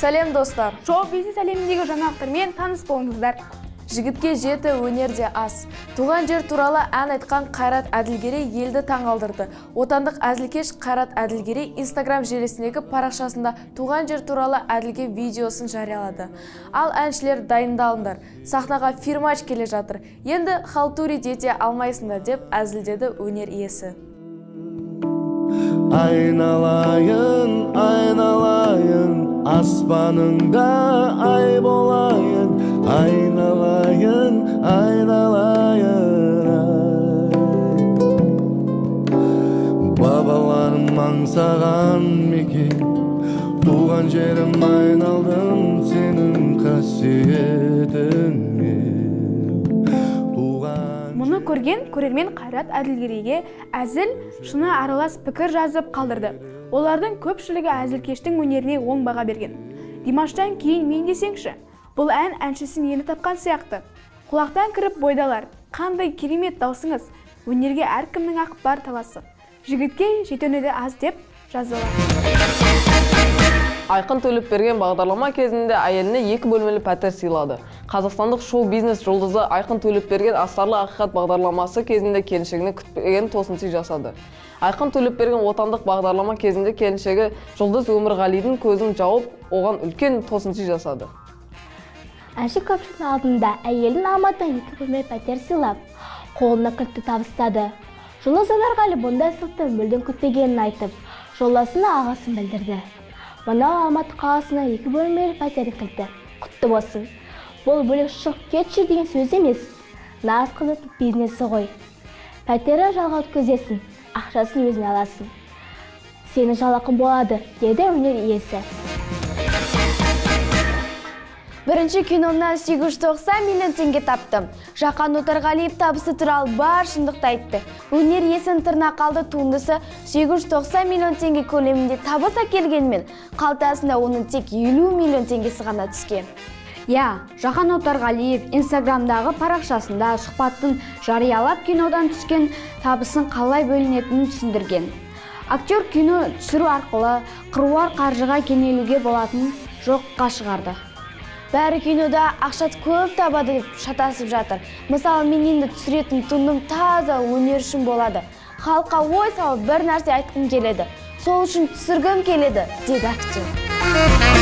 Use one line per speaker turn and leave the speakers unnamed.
Сәлем, достар!
Шоу-бизнес әлеміндегі жаңалықтармен таныс болыңыздар.
Жігітке жеті өнерде ас. Туған жер туралы ән айтқан Қайрат Әділгерей елді таңғалдырды. Отандық әзілкеш Қайрат Әділгерей Инстаграм желісіндегі парақшасында туған жер туралы әділге видеосын жариялады. Ал әншілер, дайындалыңдар. Сахнаға фирмач келе жатыр. Енді халтурить ете алмайсыңдар, деп әзілдеді өнер иесі.
Айналайын, айналайын, аспаныңда ай болайын, айналайын, айналайын, ай. Бабаларым аңсаған мекен, туған жерім, айналдым сенің қасиетіңе. Туған
Мұны көрген көрермен Қайрат Әділгерейге әзіл, шыны аралас пікір жазып қалдырды. Олардың көпшілігі әзілкештің өнеріне оң баға берген. «Димаштан кейін мен десеңші, бұл ән әншісін енді тапқан сияқты. Құлақтан кіріп бойдалар, қандай керемет даусыңыз, өнерге әркімнің ақ бар таласы. Жігітке жеті өнері аз», – деп жаздылар.
Айқын Төлепберген бағдарлама кезінде әйеліне екі бөлмелі пәтер сыйлады. Қазақстандық шоу-бизнес жұлдызы Айқын Төлепберген «Астарлы ақиқат» бағдарламасы кезінде келіншегіне күтпеген тосын сый жасады. Айқын Төлепберген отандық бағдарлама кезінде келіншегі Жұлдыз Өмірғалидің көзін жауып, оған үлкен тосын сый жасады.
Әнші көпшіліктің алдында әйелін Алматыдан екі бөлмелі пәтер сыйлап, қолына кілтті табыстады. Жұлдыз Өмірғали бұндай сыйлықты мүлдем күтпегенін айтып, жолдасына алғысын білдірді. «Мынау Алматы қаласына екі бөлмелі пәтер кілті, құтты болсын. Бұл бөлек шығып кетші деген сөз емес, нағыз қазақтың бизнесі ғой. Пәтері жалға өткізесің, ақшасын өзің аласың. Сенің жалақың болады», – деді өнер иесі.
Бірінші киномнан 890 миллион теңге таптым. Жақан Отарғалиев табысы туралы бар шындықты айтты. Өнер иесінің тырнақалды туындысы 890 миллион теңге көлемінде табыс әкелгенмен, қалтасында оның тек 50 миллион теңгесі ғана түскен.
Иә, Жақан Отарғалиев Инстаграмдағы парақшасында сұхбатын жариялап, кинодан түскен табысын қалай бөлінетінін түсіндірген. Актер кино түсіру арқылы қыруар қаржыға кенелуге болатынын жоққа шығарды.
Бәрі кинода ақша көп табады деп шатасып жатыр. Мысалы, мен енді түсіретін туындым таза өнер үшін болады. Халыққа ой салып, бір нәрсе айтқым келеді. Сол үшін түсіргім келеді, деді актер.